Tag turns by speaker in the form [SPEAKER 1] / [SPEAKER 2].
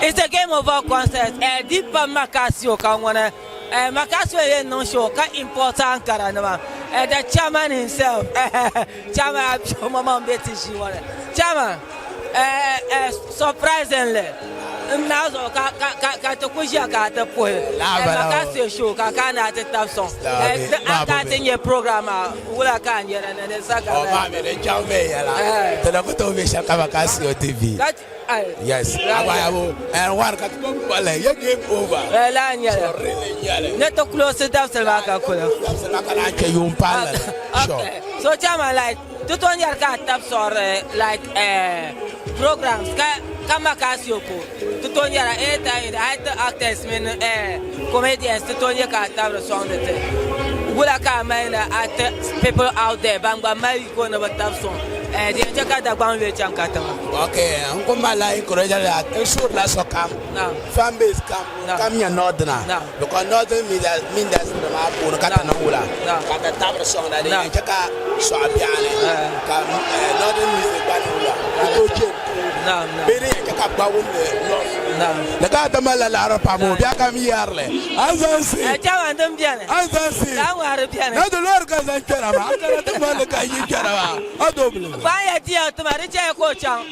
[SPEAKER 1] It's a game over concert. Eh, di pa Makasio ka ŋuni. Eh, Makasio yɛn niŋ show ka import Ankara nima. Eh, the chairman himself. Eh, chairman Abio Mama n be ti ʒii ŋɔ ni. Chairman, eh, eh, surprisingly, n naa zuɣu ka ka ka ka ti ku ʒiya ka a ti puhi. Eh, Makasio show ka ka na ti tabi sɔŋ. Eh, a ka ti nyɛ program maa wula ka a nyɛ di ni di sa ka.
[SPEAKER 2] Ɔ maa mi di chaŋ viɛnyɛla. Ti na ku tooi be shɛli ka Makasio TV. Yes, abayabu and one ka ti bale ye game over.
[SPEAKER 1] Eh la nyɛli.
[SPEAKER 2] So really nyɛli.
[SPEAKER 1] Ne ti close dabisili maa ka kuli.
[SPEAKER 2] Dabisili maa ka naan kpɛ yuun palli. Sure.
[SPEAKER 1] Okay. So chairman like ti tooi nyɛri ka a tabi sɔri like eh, programs ka ka Makasio ko ti tooi nyɛra anytime a yi ti actors mini eh, comedians ti tooi nyɛ ka a tabiri sɔŋdi ti. Wula ka a mali ni a ti people out there ban gba mali yiko ni bi tabi sɔŋ eh, di yɛn chɛ ka Dagbaŋ yuli chaŋ katiŋa.
[SPEAKER 2] Ok, n ku malila encourage la n suhurila sokam, fan base kam, kam nyɛ northerner because northern media industry maa puuni ka ti niŋ wula ka ti tabiri sɔŋda din yɛn chɛ ka sɔɣa biɛɣuni ka northern music gba niŋ wula di tooi chɛ n tooi bee din yɛn chɛ ka gba wumdi north. Di ka ti malila laɣiri pam o bia kam yɛrili anzansi
[SPEAKER 1] anzansi
[SPEAKER 2] na di lɔri ka zaŋ kpɛra maa a kana ti malli ka yi kpɛra maa a dobili.
[SPEAKER 1] Kpaan ya ti ya tima di chɛya ka o chaŋ.